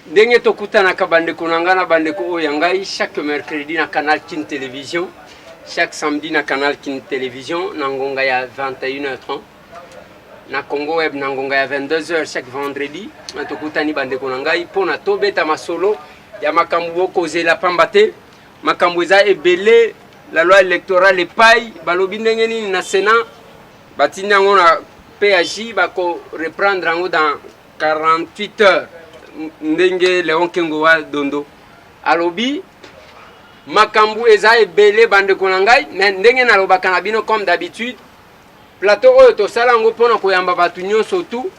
Ndenge tokutanaka bandeko na ngai na bandeko oyo ya ngai, chaque mercredi na Canal Kin Télévision, chaque samedi na Canal Kin Télévision na ngonga ya 21h30, na Congo Web na ngonga ya 22h chaque vendredi. Tokutani bandeko na ngai mpona tobeta masolo ya makambo bokozela pamba te makambo eza ebele. La loi électorale epai balobi ndenge nini na Sénat, batindi yango na PAJ, bako reprendre yango dans 48 heures. Ndenge Léon Kengo wa Dondo alobi, makambo eza ebele bandeko na ngai. Mais ndenge nalobaka na bino, comme d'habitude, plateau oyo tosala yango mpona koyamba bato nyonso tu,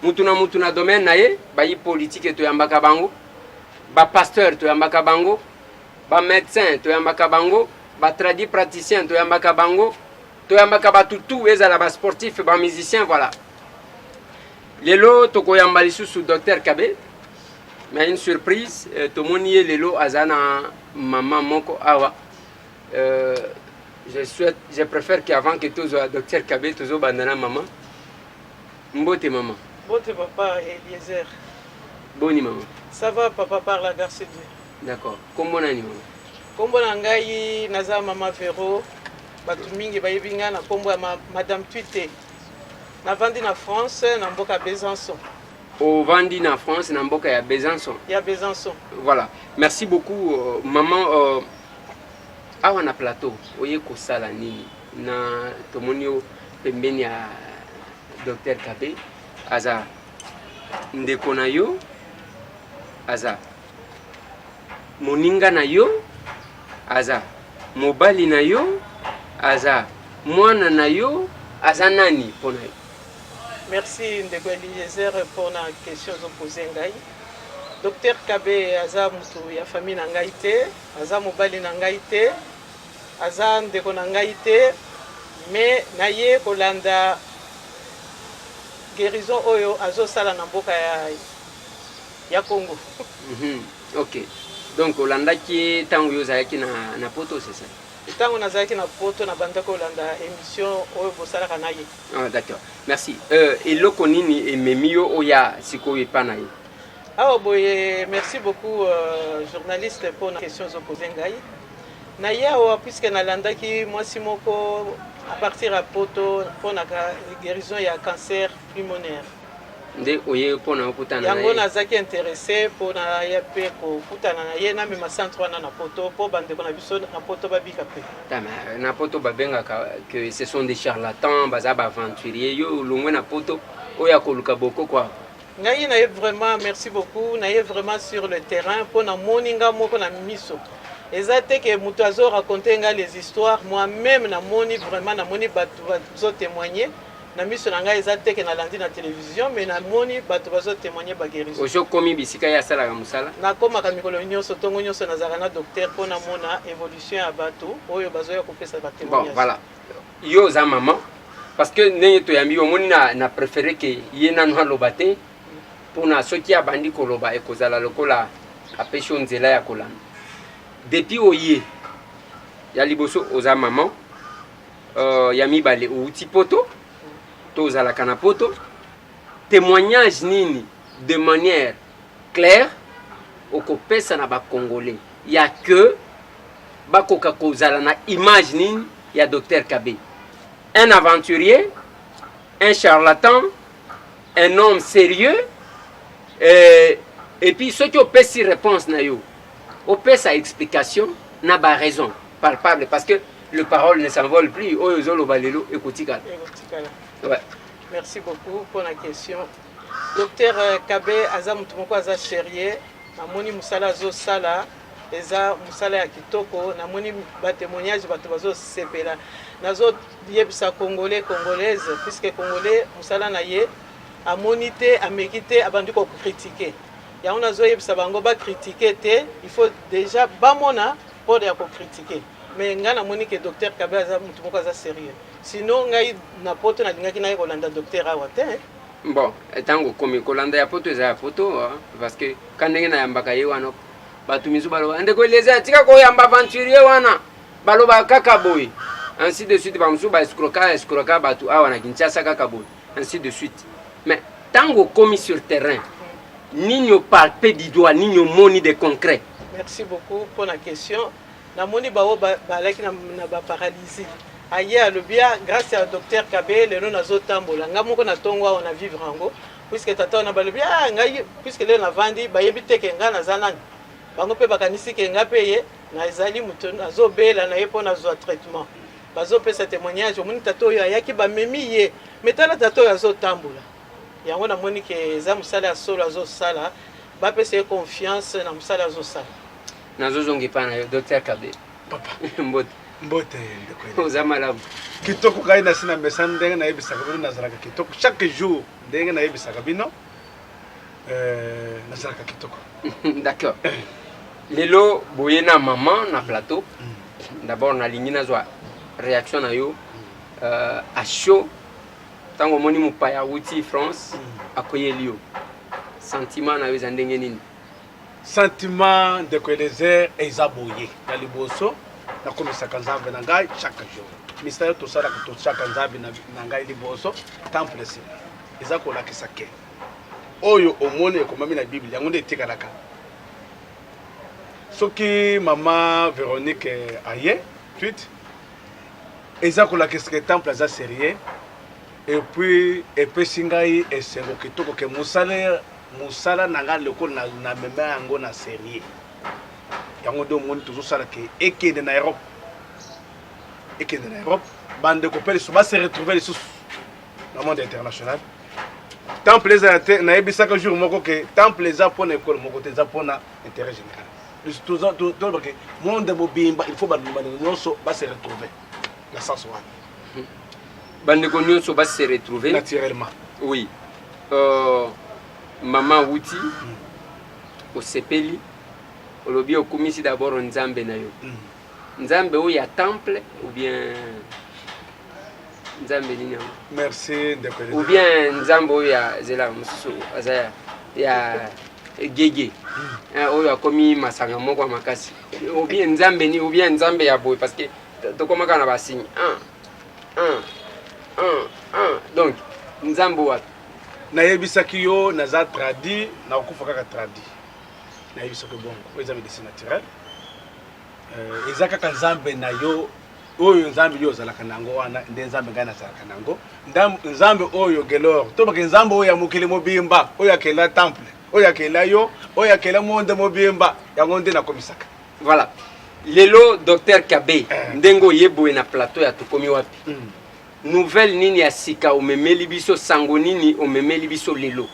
mutu na mutu na domaine na ye. Bayi politike toyambaka bango, bapasteur toyambaka bango, bamédecin toyambaka bango, batradi praticien toyambaka bango, toyambaka bato tu, ezala basportif, bamusicien, voilà. Lelo tokoyamba lisusu docteur Kabe, mais une surprise, tomoni ye lelo aza na mama moko awa. Je souhaite, je préfère qu'avant que tozwa docteur Kabe, tozobanda na mama. Mbote mama. Mbote papa Eliezer. Boni mama? Ça va papa, par la grâce de Dieu. D'accord. Kombo nani mama? Kombo na ngai naza mama Vero. Bato mingi bayebi ngai na kombo ya Madame Tuite. Navandi na France, na mboka Besançon. Ovandi na France, na mboka ya Besançon? Ya Besançon. Voilà, merci beaucoup maman. Awa na plateau oye kosala nini? Na tomoni yo pembeni ya docteur Kabe. Aza ndeko na yo, aza moninga na yo, aza mobali na yo, aza mwana na yo, aza nani mpo na yo? Merci ndeko Eliezer mpona question ozopose ngai. Docteur Kabe aza motu ya famille na ngai te, aza mobali na ngai te, aza ndeko na ngai te, mais naye kolanda guérison oyo azosala na mboka ya Congo. Ok, donc olandaki ye ntango yo ozalaki na poto, c'est ça? Ntango nazalaki na poto, nabandaki kolanda émission oyo bosalaka na ye. Ah, d'accord, merci. Eloko nini ememi yo oya sikoyo epa na ye? Awa boye, merci beaucoup journaliste mpona question ozopose ngai. Na ye awa puisque nalandaki mwasi moko à partir ya poto mpona guérison ya cancer pulmonaire. Nde oye mpona okutana na yango ye? Nazalaki intéressé mpona ya mpe kokutana na ye, namema centre wana na poto mpo bandeko na biso na poto babika mpe. Tama, na poto babengaka que ce sont des charlatans, baza baaventurier. Yo olongwe na poto oyo akoluka bokoko awa? Ngai naye vraiment, merci beaucoup, naye vraiment sur le terrain mpo namoni nga moko na miso. Eza te ke moto azoraconte nga les histoires. Moi-même namoni vraiment, namoni bato bazotémoigne na miso na ngai. Eza te ke nalandi na télévision, mais namoni bato bazotémoigne baguérison. Ozokomi bisika ye asalaka mosala? Nakomaka mikolo nyonso, ntongo nyonso nazalaka na docteur mpo namona évolution ya bato oyo bazoya kopesa Bon. batémoignage. Voilà, yo oza mama, parce que ndenge toyambi, omoni na préféré ke ye nanu aloba te, mpona soki abandi koloba ekozala lokola apesi yo nzela ya kolanda. Depuis oye ya liboso, oza mama, ya mibale outi poto to ozalaka na poto, témoignage nini de manière claire okopesa na bacongolais ya que bakoka kozala na image nini ya docteur Kabe? Un aventurier, un charlatan, un homme sérieux? Et puis soki opesi réponse na yo, opesa explication na baraison palpable, parce que le parole ne s'envole plus. Oyo ozoloba lelo ekotikala. Ekotikala. Ouais. Merci beaucoup pour la question. Docteur Kabe aza motu moko aza sérieux. Namoni mosala azosala eza mosala ya kitoko. Namoni batémoignage, bato bazosepela. Nazoyebisa Congolais, Congolaise, puisque Congolais mosala na ye amoni te, ameki te, abandi kocritiquer yango. Nazoyebisa bango bacritiquer te, il faut déjà bamona mpona ya kocritiquer. Mais ngai namoni ke docteur Kabe aza motu moko aza sérieux. Sinon ngai na poto nalingaki naye kolanda docteur awa te. Bon, ntango okomi kolanda ya poto, eza ya poto, parce que ka ndenge nayambaka ye wana, bato misu baloba: "Ndeko Eliezer, tika koyamba aventurier wana." Balobaka kaka boye, ainsi de suite. Bamosusu baescroka escroka bato awa na Kinshasa kaka boye, ainsi de suite. Mais ntango okomi sur terrain. Nini opalpe du doigt, nini omoni de concret? Merci beaucoup pour la question. Namoni baoyo balaki na baparalysie, aye alobi: "Ah, grâce ya docteur Kabe, lelo nazotambola." Ngai moko na ntongo awa na vivre yango, puisque tata wana balobi: "Ah, ngai puisque lelo navandi, bayebi te ke ngai naza nani." Bango mpe bakanisi ke ngai mpe ye nazali moto nazobela na ye mpo nazwa traitement. Bazopesa témoignage: omoni tata oyo ayaki, bamemi ye, me tala tata oyo azotambola. Yango namoni ke eza mosala ya solo azosala, bapesa ye confiance na mosala azosala. Nazozonga epai na yo, docteur Kabe. Papa. Mbote. Mbote, ndeko. Oza malamu? Kitoko. Ngai nasi na mesa. Ndenge nayebisaka bino, nazalaka kitoko chaque jour. Ndenge nayebisaka bino, nazalaka kitoko. D'accord. Lelo boye na mama na plateau. D'abord nalingi nazwa réaction na yo à chaud. Ntango omoni mopaya awuti France, akoyeli yo, sentiment na yo eza ndenge nini? Sentiment, ndeko Elezer, eza boye: na liboso nakomisaka Nzambe na ngai chaque jour. Misala oyo tosalaka, totiaka Nzambe na ngai liboso, temple nsima. Eza kolakisa ke oyo omoni ekomami na Bible, yango nde etikalaka. Soki mama Véronique aye tweet, eza kolakisa ke temple aza sérieux. Et puis epesi ngai esengo kitoko ke mosala na ngai lokola na mema yango na sérieux. Yango nde omoni tozosala ke ekende na Europe, ekende na Europe, bandeko mpe lisusu base retrouve lisusu na monde international. Temple ezala te. Nayebisaka jour moko ke temple eza mpona ekole moko te, eza mpona intérêt général. Toloba ke monde mobimba, il faut bandeko nyonso base retrouve na sens wana. Bandeko nyonso base retrouve. Naturellement. Oui, mama wuti, osepeli, olobi okumisi d'abord Nzambe na yo. Nzambe oyo ya temple ou bien Nzambe nini yango? Merci, ndeko. Ou bien Nzambe oyo ya zela mosusu aza ya gege, oyo akomi masanga moko ya makasi, ou bien Nzambe nini, ou bien Nzambe ya boye? Parce que tokomaka na basigne 1 1 1 1. Donc Nzambe wapi? Nayebisaki yo, naza tradi, nakokufa kaka tradi. Nayebisaki bongo, oyo eza médecine naturelle. Eza kaka Nzambe na yo oyo, Nzambe yo ozalaka nango wana nde Nzambe ngai nazalaka nango. Nzambe oyo gelor tobake, Nzambe oyo ya mokili mobimba, oyo akela temple, oyo akela yo, oyo akela monde mobimba, yango nde nakomisaka. Voilà. Lelo, docteur Kabe, ndenge oye boye na plateau ya Tokomi Wapi, nouvelle nini ya sika omemeli biso? Sango nini omemeli biso lelo,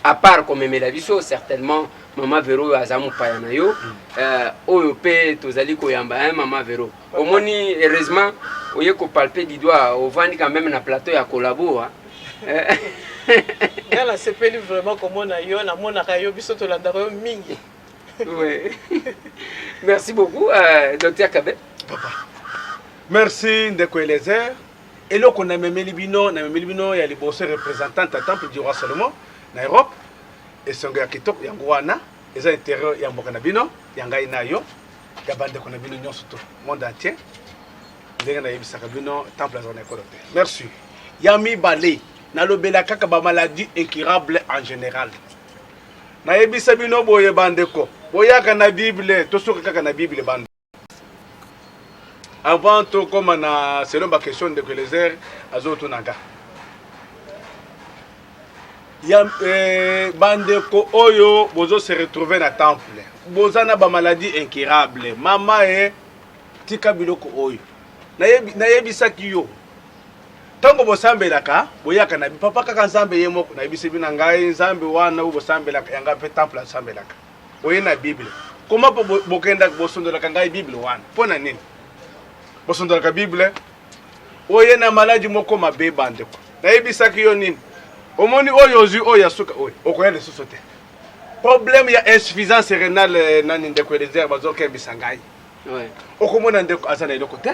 à part komemela biso certainement mama Vero oyo aza mopaya na yo, oyo mpe tozali koyamba, hein, mama Vero? Omoni, heureusement oye kopalpe du doigt, ovandi quand même na plateau ya collabo, hein? Nga nasepeli vraiment komona yo. Namonaka yo, biso tolandaka yo mingi. Ouais. Merci beaucoup, docteur Kabe. Papa, merci, ndeko Elezer. Eloko namemeli bino, namemeli bino ya liboso, représentante ya Temple du Roi Salomon na Europe. Esongo ya kitoko yango wana, eza intérieur ya mboka na bino, ya ngai na yo, ya bandeko na bino nyonso to monde entier. Ndenge nayebisaka bino, temple azala na ekolo te. Merci. Ya mibale, nalobela kaka bamaladie incurable en général. Nayebisa bino boye, bandeko, boyaka na Bible, tosuka kaka na Bible. Bando avant tokóma na selon baquestion ndeko Elezer azotunaka ya bandeko oyo bozo se retrouver na temple, boza na bamaladie incurable. Mama e, tika biloko oyo. Nayebisaki yo, ntango bosambelaka, boyaka na papa kaka Nzambe ye moko. Nayebisi bino na ngai, Nzambe wana oyo bosambelaka, yanga mpe temple asambelaka. Oye na Bible koma mpo bokendaka bosondolaka ngai Bible wana. Mpo na nini bosondolaka Bible? Oye na maladi moko mabe. Bandeko, nayebisaki yo nini? Omoni oyo ozwi, oyo ya suka oyo, okoya lisusu te. Problème ya insuffisance rénale. Nani, ndeko Elezer, bazokembisa ngai. Okomona ndeko aza na eloko te,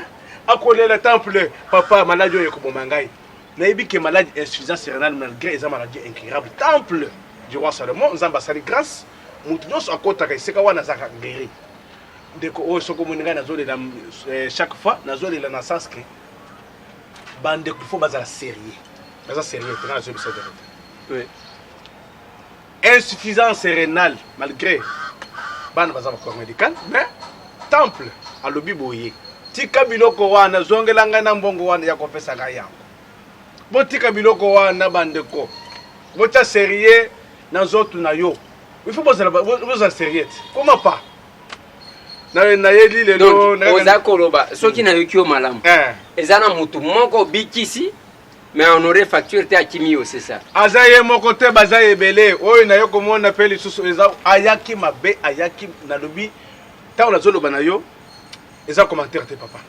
akolela temple: "Papa, maladi oyo ekoboma ngai." Nayebi ke maladi insuffisance rénale, malgré eza maladie incurable, Temple du Roi Salomon, Nzambe asali grâce, moto nyonso akotaka esika wana azalaka guéri. Ndeko oyo, soki omoni ngai nazolela, chaque fois nazolela na sens ke bandeko il faut bazala sérieux. Baza sérieux te. Ngai nazoyebisa vérité. Insuffisance rénale, malgré bana baza ba corps médical, mais temple alobi boye: tika biloko wana, zongela ngai na mbongo wana ya kopesa ngai yango. Botika biloko wana, bandeko, botya sérieux na nzoto na yo. Il faut bozala, bozala sérieux te. Comment pas nayeli lelo? Oza koloba, soki nayoki yo malamu, eza na motu moko obikisi, mais honoré facture te, akimi yo, c'est ça? Aza ye moko te, baza ebele. Oyo naye komona mpe lisusu eza ayaki mabe, ayaki. Nalobi, ntango nazoloba na yo, eza commentaire te, papa.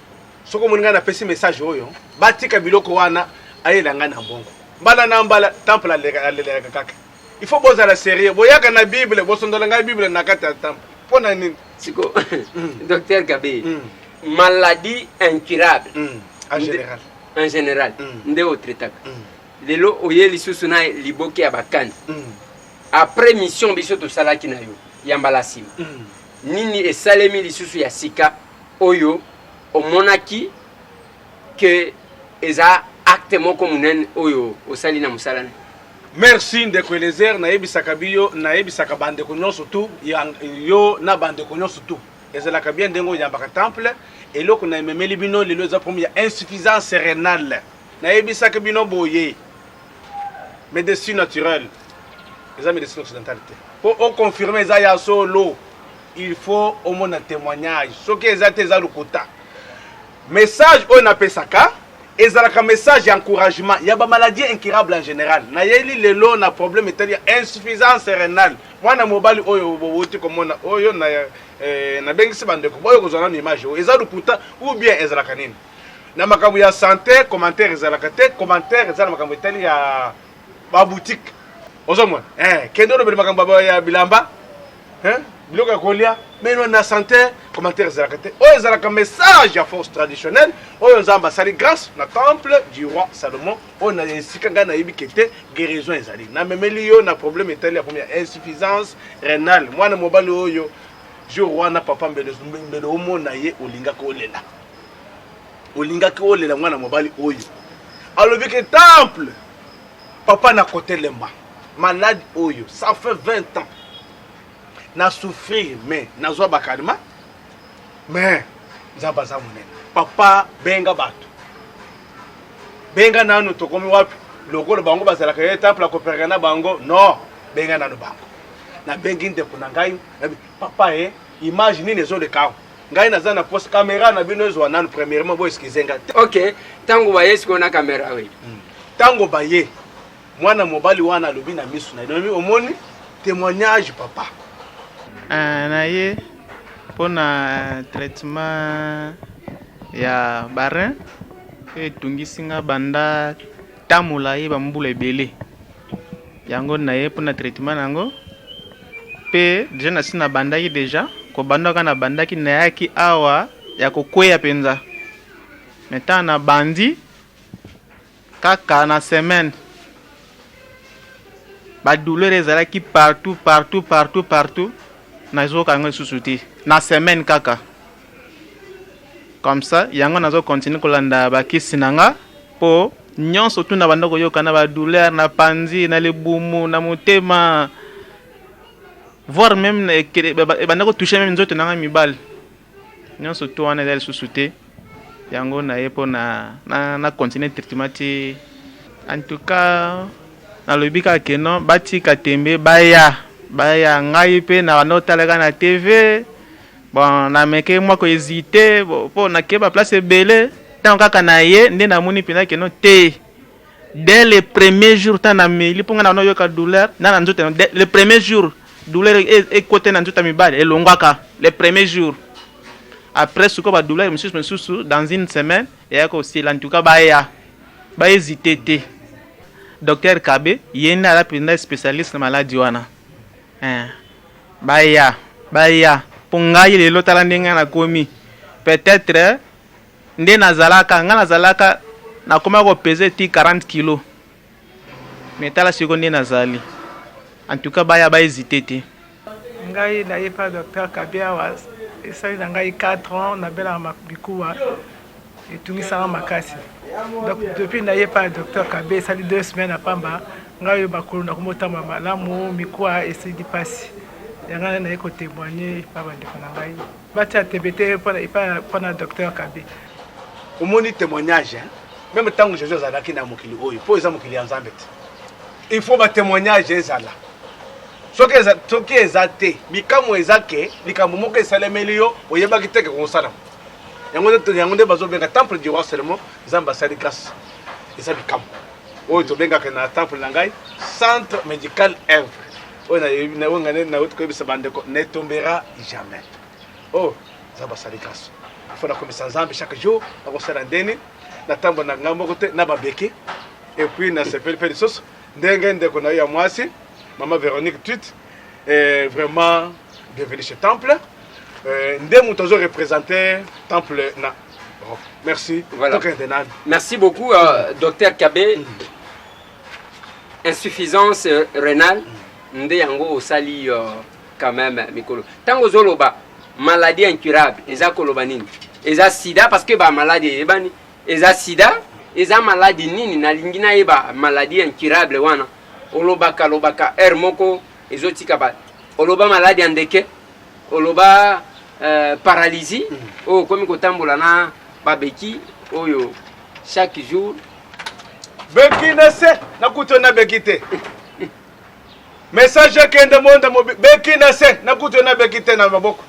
Soki omoni ngai napesi message oyo, batika biloko wana, ayela ngai na mbongo mbala na mbala, temple alelelaka kaka. Il faut bozala sérieux. Boyaka na Bible, bosondola ngai Bible na kati ya temple, mpo na nini? Siko, docteur Kabe, maladie incurable en général. En général nde otraitaka. Lelo oye lisusu na liboke ya bakani. Après mission biso tosalaki na yo ya mbala nsima, nini esalemi lisusu ya sika oyo omonaki ke eza acte moko monene oyo osali na mosala na? Merci, ndeko Elezer. Nayebisaka biyo, nayebisaka bandeko nyonso tu, yo na bandeko nyonso tu, ezalaka bien ndenge oyambaka temple. Eloko na ememeli bino lelo eza problème ya insuffisance rénale. Nayebisaki bino boye: médecine naturelle eza médecine occidentale te. Mpo oconfirme eza ya solo, il faut omona témoignage. Soki eza te, eza lokuta. Message oyo napesaka ezalaka message ya encouragement ya bamaladie incurable en général. Nayeli lelo na problème etali ya insuffisance rénale. Mwana mobali oyo bowuti komona oyo na, nabengisi bandeko boyo kozwa nano image oyo, eza lokuta ou bien ezalaka nini? Na makambo ya santé, commentaire ezalaka te. Commentaire eza na makambo etali ya baboutique. Ozomona, kende olobeli makambo ya bilamba, biloko ya kolia, mais na santé commentaire ezalaka te. Oyo ezalaka message ya force traditionnelle oyo Nzambe asali grâce na temple du roi Salomon, oyo na esika ngai nayebi ke te guérison ezali. Namemeli yo na problème etali ya problème ya insuffisance rénale. Mwana mobali oyo, jour wana, papa, mbele mbele omona ye, olingaki olela, olingaki olela. Mwana mobali oyo alobi ke: "Temple, papa, na kotelema malade oyo, ça fait 20 ans na souffrir, mais nazwa bakalima, mais Nzambe aza monene. Papa, benga bato, benga nanu. Tokomi wapi? Lokola bango bazalaka ye temple akoperaka na bango, non, benga nanu bango." Nabengi ndeko na ngai, papa, ye image nini ezoleka awa? Ngai naza na poste caméra na bino, ezwa nanu premièrement, bo excuse nga te. Ok, ntango baye sikoyo na caméra oyo? Ntango baye, mwana mobali wana alobi na miso na ye: "Omoni témoignage, papa." Ah, na ye mpona traitement ya barein oyo etungisi nga banda tamola ye bambula ebele. Yango na ye mpona traitement na yango mpe déjà nasi nabandaki déjà kobanda. Nabandaki, nayaki awa ya kokweya mpenza, mais ntango nabandi kaka na semaine, badouleur ezalaki partout, partout, partout, partout. Nazoyoka yango lisusu te na semaine kaka comme ça. Yango nazokontinue kolanda bakisi na nga, mpo nyonso tu na banda koyoka na badouleur na panzi, na libumu, na motema, voire même ebanda kotouche même nzoto na nga mibale. Nyonso tu wana eza lisusu te. Yango na ye mpo na continue traitement ti. En tout cas, nalobi kaka ke non, batika tembe, baya, baya. Ngai mpe na banda otalaka na TV. Bon, nameke mwa kohésite mpo nake baplace ebele. Ntango kaka na ye nde namoni mpenza ke non te. Dès le premier jour, ntango nameli, mpo ngai na banda oyoka douleur na nzoto, le premier jour douleur ekote na nzoto ya mibale, elongwaka le premier jour. Après sikoyo badouleur mosusu mosusu, dans une semaine eyaka kosila. En tout cas, baya, bahésite te. Docteur Kabe, ye nde aza mpenza spécialiste na maladi wana. Baya, baya, mpo ngai lelo, tala ndenge nakomi. Peut-être nde nazalaka, ngai nazalaka nakoma kopese ti 40 kilo, mais tala sikoyo nde nazali. En tout cas, baya, bahésite te. Ngai naye pa docteur Kabe awa, esali na ngai 4 ans. Nabelaka mikuwa, etungisaka makasi. Donc depuis naye pa docteur Kabe, esali 2 semaines na pamba. Ngai oyo makolo nakomi kotambola malamu, mikuwa esili mpasi. Yango wana naye kotemoigne epa bandeko na ngai batia tembe te mpo na docteur Kabe. Omoni témoignage hein? Meme ntango Jésus azalaki na mokili oyo, mpo eza mokili ya Nzambe te, il faut batémoignage ezala. Soki eza, soki eza te, bikamwa eza ke likambo moko esalemeli yo oyebaki te ke kosalama yango nde, yango nde bazobenga temple du roi Salomon. Nzambe asali grâce, eza bikamwa oyo tobengaka na temple na ngai centre médical œuvre oyo oyo ngai nauti koyebisa bandeko, ne tombera jamais. Oh, Nzambe asali grâce, il faut nakomisa Nzambe chaque jour. Nakosala ndeni natambola na ngai moko te na babeki. Et puis nasepeli mpe lisusu ndenge ndeko na yo ya mwasi, mama Véronique Tut, eh, vraiment bienvenue chez temple. Nde moto azo représente temple na Europe. Merci. Voilà. Tokende nani. Merci beaucoup, docteur Kabe. Insuffisance rénale nde yango osali quand même mikolo. Ntango ozoloba maladie incurable, eza koloba nini? Eza sida? Parce que bamaladi eyebani. Eza sida? Eza maladi nini? Nalingi nayeba maladie incurable wana olobaka lobaka heure moko ezotika ba oloba maladi ya ndeke, oloba paralysie oyo okomi kotambola na babeki oyo chaque jour. Beki na se, nakuti na beki te. Message ekende monde mobi. Beki na se, nakuti na beki te na maboko.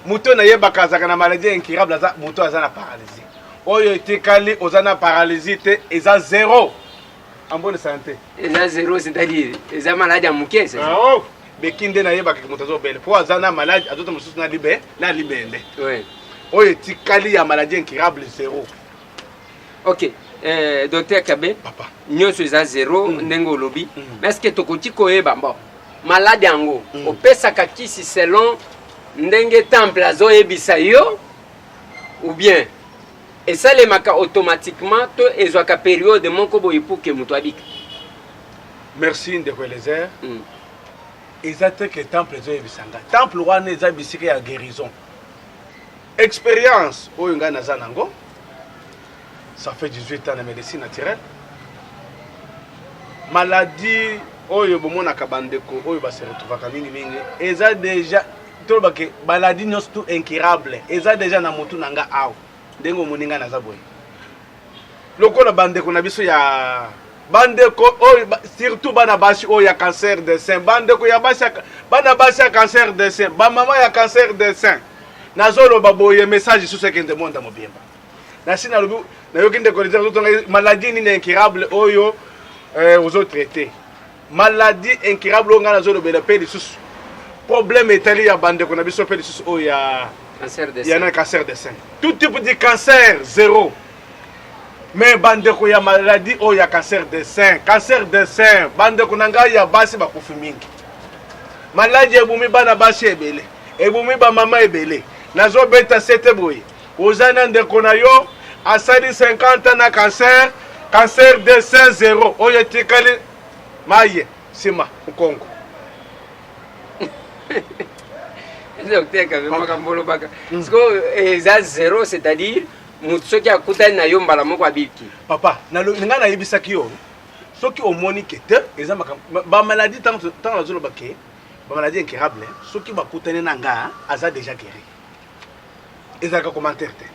Moto nayebaka azalaka na maladie incurable aza moto aza na paralysie. Oyo etikali, oza na paralysie te, eza zéro en bonne santé. Eza zéro, c'est-à-dire eza maladi ya moke, c'est ça? Ah, oh. Beki nde nayebaka moto azobele mpo aza na maladi, azota mosusu na libe na libende. Oyo etikali ya maladie incurable, zéro. Ok, docteur Kabe. Papa. Nyonso eza zéro ndenge olobi, mais est ce que tokoki koyeba bon maladi yango opesaka kisi selon ndenge temple azoyebisa yo, ou bien esalemaka automatiquement to ezwaka période moko boye pour ke moto abika? Merci, ndeko Elezer. Eza te ke temple ezoyebisa nga. Temple wana eza bisika ya guérison. Expérience oyo ngai naza nango, ça fait 18 ans na médecine naturelle. Maladie oyo bomonaka bandeko oyo base retrouvaka mingimingi, eza déjà, tolobake maladie nyonso tout incurable eza déjà na motu na nga awa. Ndenge omoni ngai naza boye, lokola bandeko na biso ya bandeko oyo, surtout bana basi oyo ya cancer de sein, bandeko ya basi, bana basi ya cancer de sein, bamama ya cancer de sein, nazoloba boye, message lisusu ekende monde mobimba. Nasi nalobi, nayoki ndeko azotonga maladie nini incurable oyo ozotraite. Maladie incurable oyo ngai nazolobela mpe lisusu, problème etali ya bandeko na biso mpe lisusu oyo ya cancer de ya na cancer de sein, tout type de cancer, zéro. Mais bandeko ya maladie oyo ya cancer de sein, cancer de sein, bandeko na ngai ya basi bakufi mingi. Maladi ebumi bana basi ebele, ebumi bamama ebele. Nazobeta sete boye, oza na ndeko na yo asali 50 ans na cancer, cancer de sein, zéro. Oyo etikali maye nsima nkongo. Docteur Kabe, makambo olobaka sikoyo eza zéro, c'est-à-dire moto soki akutani na yo mbala moko abiki? Papa, ngai nayebisaki yo, soki omoni ke te eza makambo bamaladi, ntango nazoloba ke bamaladi incurable, soki bakutani na nga, aza déjà guéri. Ezalaka commentaire te.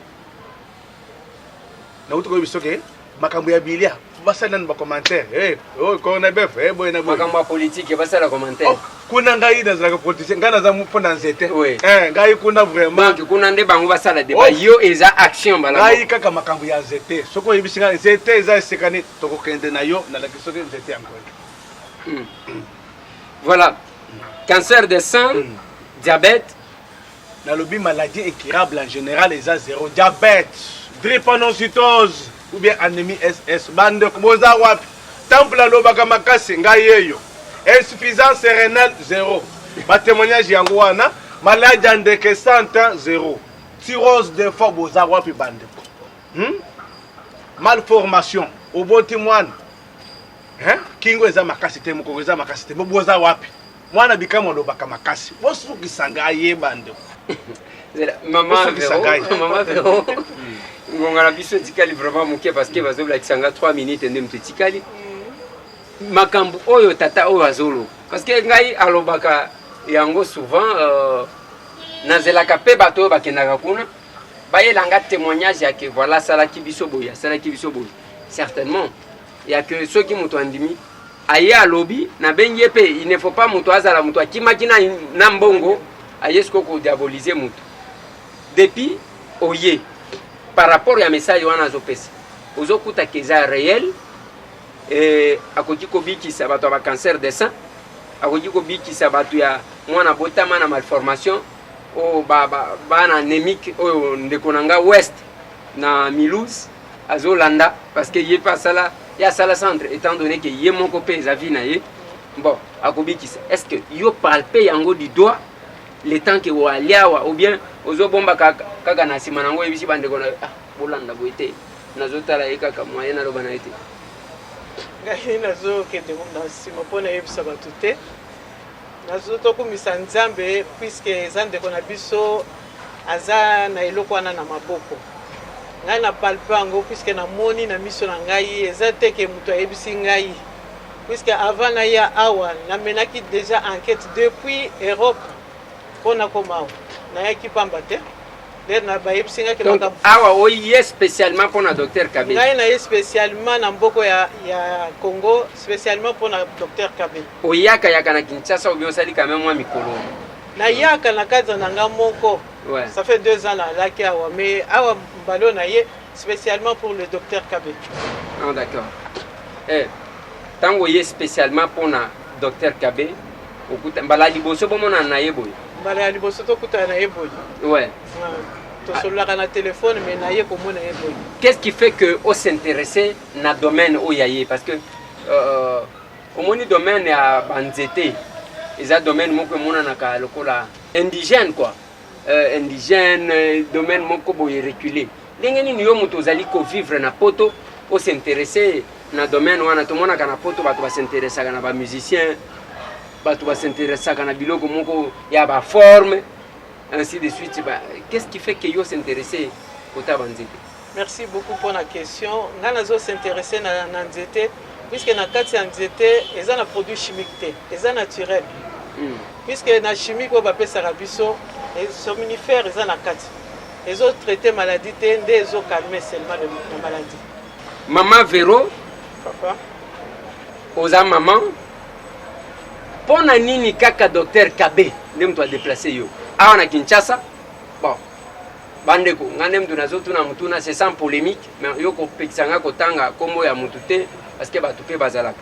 Nauti koyebi soki makambo ya bilia, basali nanu bacommentaire. Hey, oh, cornebef, hey, boye na boye. Makambo ya politike, basala commentaire. Oh, kuna ngai nazalaka politicien, ngai naza mpo na nzete. Oui. Eh, ngai kuna vraiment. Donc kuna nde bango basala débat. Oh. Yo eza action mbala ngai moko. Kaka makambo ya nzete, soki oyebisi ngai nzete eza esika nini, tokokende na yo, nalaki soki nzete yango. Voilà, cancer de sein, diabète. Nalobi maladie incurable en général eza zéro. Diabète, drépanocytose ou bien anémie SS, bandeko boza wapi? Temple alobaka makasi, ngai yeyo. Insuffisance rénale, zéro. Batémoignage yango wana. Maladie ya ndeke, 100 ans, zéro. Cirrhose de foie, boza wapi bandeko? Malformation, oboti mwana, hein? Kingo eza makasi te, mokongo eza makasi te, boza wapi? Mwana bikamwa alobaka makasi, bosukisa ngai ye bandeko. Mama. Bosukisa Vero. ngai. Mama Vero, ngonga na biso etikali vraiment moke parce que bazolakisa nga 3 minutes nde moto etikali. Makambo oyo tata oyo azoloba, parce que ngai alobaka yango souvent, nazelaka mpe bato oyo bakendaka kuna bayelanga témoignage ya ke voilà, asalaki biso boye, asalaki biso boye. Certainement ya ke soki moto andimi aye alobi, nabengi ye mpe. Il ne faut pas moto azala moto akimaki na mbongo, aye sikoyo kodiaboliser moto. Depuis oye, par rapport ya message wana azopesa, ozokutaka eza réel? Akoki kobikisa bato ya bacancer de sein, akoki kobikisa bato ya mwana botama na malformation, oyo bana anémique, oyo ndeko na nga West na Milouse azolanda, parce que ye mpe asala, ye asala centre, étant donné ke ye moko mpe eza vie na ye. Bon, akobikisa. Est ce que yo palpe yango du doigt le temps ke oali awa, ou bien ozobomba kaka na nsima nango, oyebisi bandeko na yo: "Ah, bolanda boye te, nazotala ye kaka moyen naloba na ye te"? Ngai nazokende na nsima mpo nayebisa bato te. Nazotokumisa Nzambe puisque eza ndeko na biso, aza na eloko wana na maboko. Ngai na palpe yango puisque namoni na miso na ngai. Eza te ke moto ayebisi ngai, puisque avant naya awa, namenaki déjà enquête depuis Europe mpo nakoma awa. Nayaki pamba te nde na bayebisi ngai ke Donc awa oye spécialement mpona docteur Kabe? Ngai naye spécialement na mboka ya Congo, spécialement mpona docteur Kabe. Oyaka yaka na Kinshasa, obi osali quand même mwa mikolo? Nayaka na cadre na nga moko. Ça fait 2 ans nalaki awa, mais awa mbala oyo naye spécialement pour le docteur Kabe. Ah, d'accord. Ntango oye spécialement mpona docteur Kabe, okuta mbala liboso bomonana na ye boye? Mbala ya liboso tokutana na ye boye. Tosololaka na telefone, mais naye komona ye boye. Qu'est-ce qui fait que os'intéresse na domaine oyo ya ye? Parce que omoni, domaine ya banzete eza domaine moko emonanaka lokola indigène quoi, indigène, domaine moko boye reculé. Ndenge nini yo moto ozali kovivre na Poto os'intéresse na domaine wana? Tomonaka na Poto bato bas'intéressaka na bamusicien, bato bas'intéressaka na biloko moko ya baforme, ainsi de suite. Ba, qu'est-ce qui fait que yo s'intéresse kota banzete? Merci beaucoup pour la question. Ngai nazos'intéresse na nzete puisque na kati ya nzete eza na produit chimique te, eza naturel. Puisque na chimique oyo bapesaka biso, somnifère eza na kati, ezotraite maladie te, nde ezocalme seulement la maladie. Mama Vero. Papa. Oza mama, mpo na nini kaka docteur Kabe nde moto adéplace yo awa na Kinshasa? Bon, bandeko, nga nde moto nazotuna motuna, c'est sans polémique, mais yo kopekisa nga kotanga nkombo ya motu te, parce que bato mpe bazalaka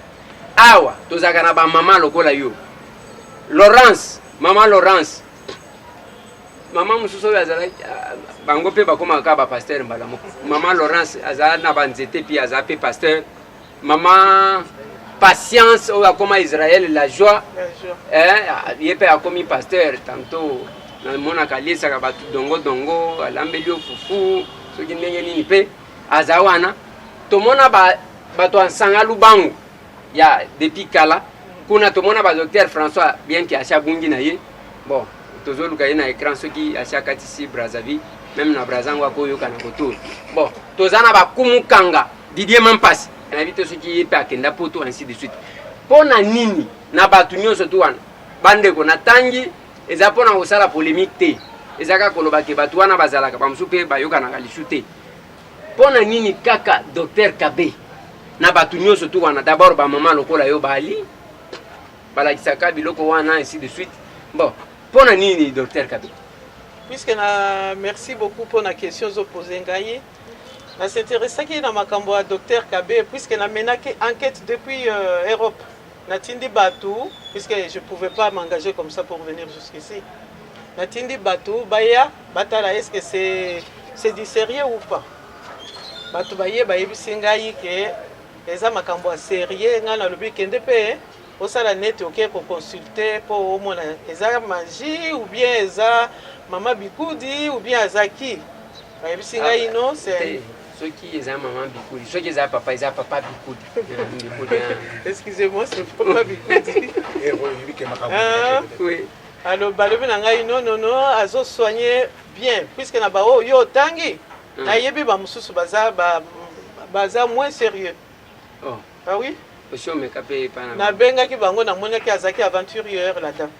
awa. Tozalaka na bamama lokola yo, Laurence, mama Laurence, mama mosusu oyo azalaki, ah, bango mpe bakomaka kaka bapasteur mbala moko. Mama Laurence azala na banzete, mpe aza mpe pasteur. Mama Patience oyo akoma Israel la joie, ye mpe akomi pasteur. Tantôt namonaka aliesaka bato dongo dongo, alambeli yo fufu, soki ndenge nini mpe aza wana. Tomona bato ya Nsanga Lubangu ya depuis kala kuna. Tomona badocteur François, bien ke asi abungi na ye. Bon, tozoluka ye na écran, soki asi akatisi Brazzaville, même na Braza ngo akoyoka na kotour. Bon, toza na bakumukanga Didier Mampasi, nayebi te soki ye mpe akenda Poto, ainsi de suite. Mpo na nini na bato nyonso tu wana? Bandeko, natangi eza mpona kosala polémique te, eza kaka koloba ke bato wana bazalaka, bamosusu mpe bayokanaka lisu te. Mpo na nini kaka docteur Kabe na bato nyonso tu wana? D'abord bamama lokola yo bali balakisaka biloko wana, ainsi de suite. Bon, mpo na nini docteur Kabe? Puisque na, merci beaucoup pour la question ozopose ngai. Nas'intéressaki na makambo ya docteur Kabe puisque namenaki enquête depuis Europe. Natindi bato, puisque je pouvais pas m'engager comme ça pour venir jusqu'ici. Natindi bato baya batala est ce que c'est du sérieux ou pas. Bato baye, bayebisi ngai ke eza makambo ya sérieux. Ngai nalobi kende mpe osala neti oke koconsulte mpo omona eza magie ou bien eza mama Bikudi ou bien aza ki. Bayebisi ngai no, c'est Soki eza mama Bikudi, soki eza papa, eza papa Bikudi. Bikudi. Excusez-moi, c'est papa Bikudi. Ah. Oui. Alors balobi na ngai: "Non, non, non, azosoigne bien", puisque na baoyo yo otangi, nayebi bamosusu baza, baza moins sérieux. Oh. Ah oui. Osi omeka mpe epai na Nabengaki bango, namonaki azalaki aventurier, la dame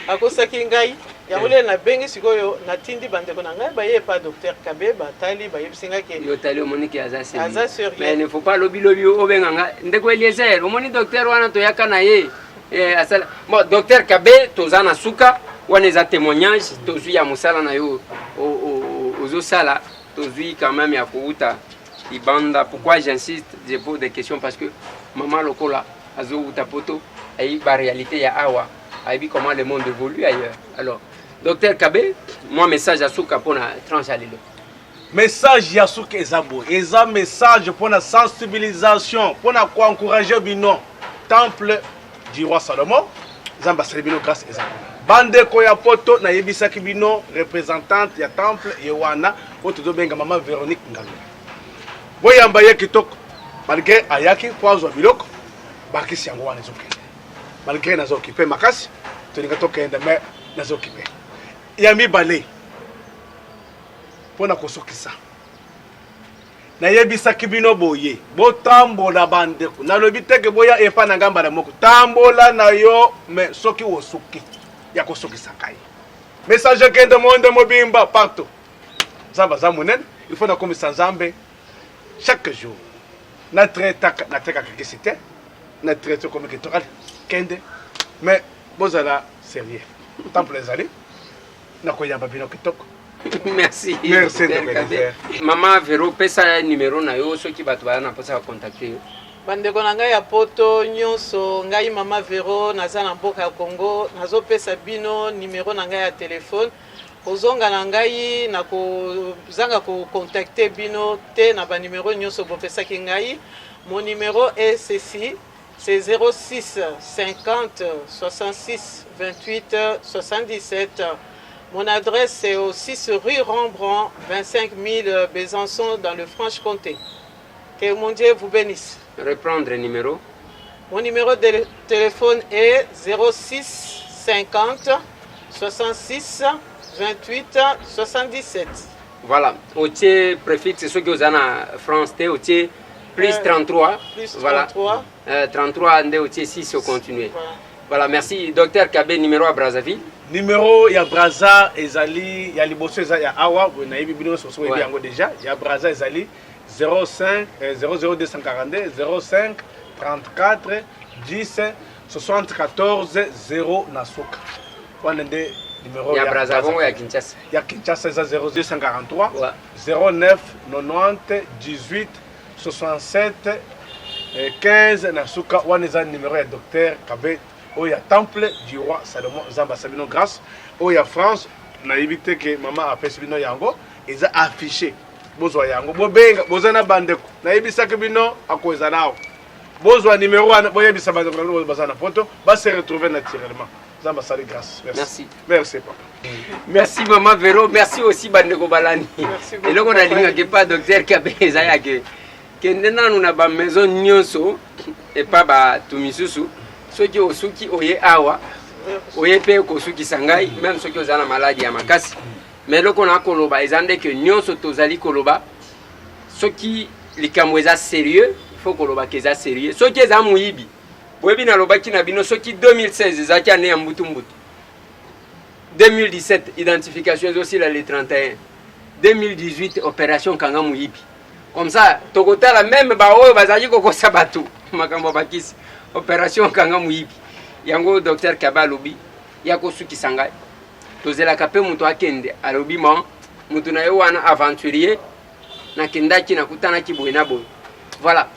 akosaki ngai yango. Lelo nabengi sikoyo, natindi bandeko na ngai baye epa docteur Kabe, batali, bayebisi ngai ke Yo tali, omoni ke aza sérieux. Aza sérieux. Mais ne faut pas lobi lobi obenga nga: "Ndeko Eliezer, omoni docteur wana toyaka na ye, asala." Bon, docteur Kabe, toza na suka. Wana eza témoignage tozwi ya mosala na yo ozosala. Tozwi quand même ya kouta libanda. Pourquoi j'insiste, je pose des questions? Parce que mama lokola azowuta poto, ayebi baréalité ya awa, ayebi comment le monde évolue ailleurs. Alors, docteur Kabe, mwa message ya suka mpona tranche ya lelo. Message ya suka eza boye: eza message mpona sensibilisation, mpona koencourager bino. Temple du roi Salomon, Nzambe asali bino grâce, eza kuna. Bandeko ya poto, nayebisaki bino, représentante ya temple ye wana oyo tozobenga mama Véronique Ngalula. Boyamba ye kitoko. Malgré ayaki po azwa biloko, bakisi yango wana ezokende. Malgré naza occupé makasi, tolinga tokende, mais naza occupé. Ya mibale, mpona kosukisa, nayebisaki bino boye: botambola, bandeko. Nalobi teke boya epa na ngai mbala moko, tambola na yo, mais soki osuki ya kosukisa ngai, message ekende monde mobimba, partout. Nzambe aza monene. Il faut nakomisa Nzambe chaque jour. Natraitaka, natekaka kisi te, natraite komi kitoko. Ale, kende, mais bozala sérieux. Temple ezali, nakoyamba bino kitoko. Merci. Merci, Dr. Ndeko Kabe. Eliezer. Mama Vero, pesa numéro na yo soki bato baza na mposa bacontacter yo. Bandeko na ngai ya poto nyonso, ngai mama Vero, naza na mboka ya Congo. Nazopesa bino nimero na ngai ya telefone. Kozonga na ngai, na kozanga kocontacter bino te na banimero nyonso bopesaki ngai. Mon numéro est ceci, c'est 06 50 66 28 77. Mon adresse, c'est au 6 rue Rembrandt, 25 000 Besançon, dans le Franche-Comté. Que mon Dieu vous bénisse. Reprendre numéro. Mon numéro de téléphone est 06 50 66 28 77. Voilà, otie préfixe soki oza na France te, otie plus 33. Plus 33. Voilà. 33 nde otie 6, ocontinue. Voilà. Voilà, merci. Docteur Kabe, numéro ya Brazzaville. Numéro ya Braza ezali ya liboso, eza ya awa boye, nayebi bino nyonso soki oyebi yango déjà. Ya Braza ezali 05 00242 05 34 10 74 0 na suka. Wana nde numéro Ya Braza. Bongo ya Kinshasa? Ya Kinshasa eza 0243 09 90 18 67 15 na suka. Wana eza numéro ya docteur Kabe oyo ya Temple du roi Salomon. Nzambe asali bino grâce. Oyo ya France, nayebi te ke mama apesi bino yango, eza affiché. Bozwa yango, bobenga. Boza na bandeko, nayebisaki bino, akozala awa. Bozwa numéro wana, boyebisa bandeko na bino baza na poto, base retrouver naturellement. Nzambe asali grâce. Merci. Merci. Merci, papa. Merci, mama Vero. Merci aussi, bandeko balandi. Merci beaucoup, Eloko papa. nalingaki pa docteur Kabe eza ya ke kende nanu na bamaison nyonso epa bato misusu. Soki osuki, oye awa, oye mpe kosukisa ngai, même soki oza na maladi ya makasi. Mais eloko na koloba eza nde ke nyonso tozali koloba, soki likambo eza sérieux, faut kolobaka eza sérieux. Soki eza moyibi, boyebi, nalobaki na bino, soki 2016 ezalaki ane ya mbutu-mbutu, 2017 identification ezosila le 31, 2018 opération kanga moyibi. Comme ça tokotala même baoyo bazalaki kokosa bato makambo ya bakisi, opération kanga moyibi. Yango docteur Kaba alobi ya kosukisa ngai. Tozelaka mpe moto akende, alobi ma moto na ye wana aventurier, nakendaki, nakutanaki boye na boye. Voilà.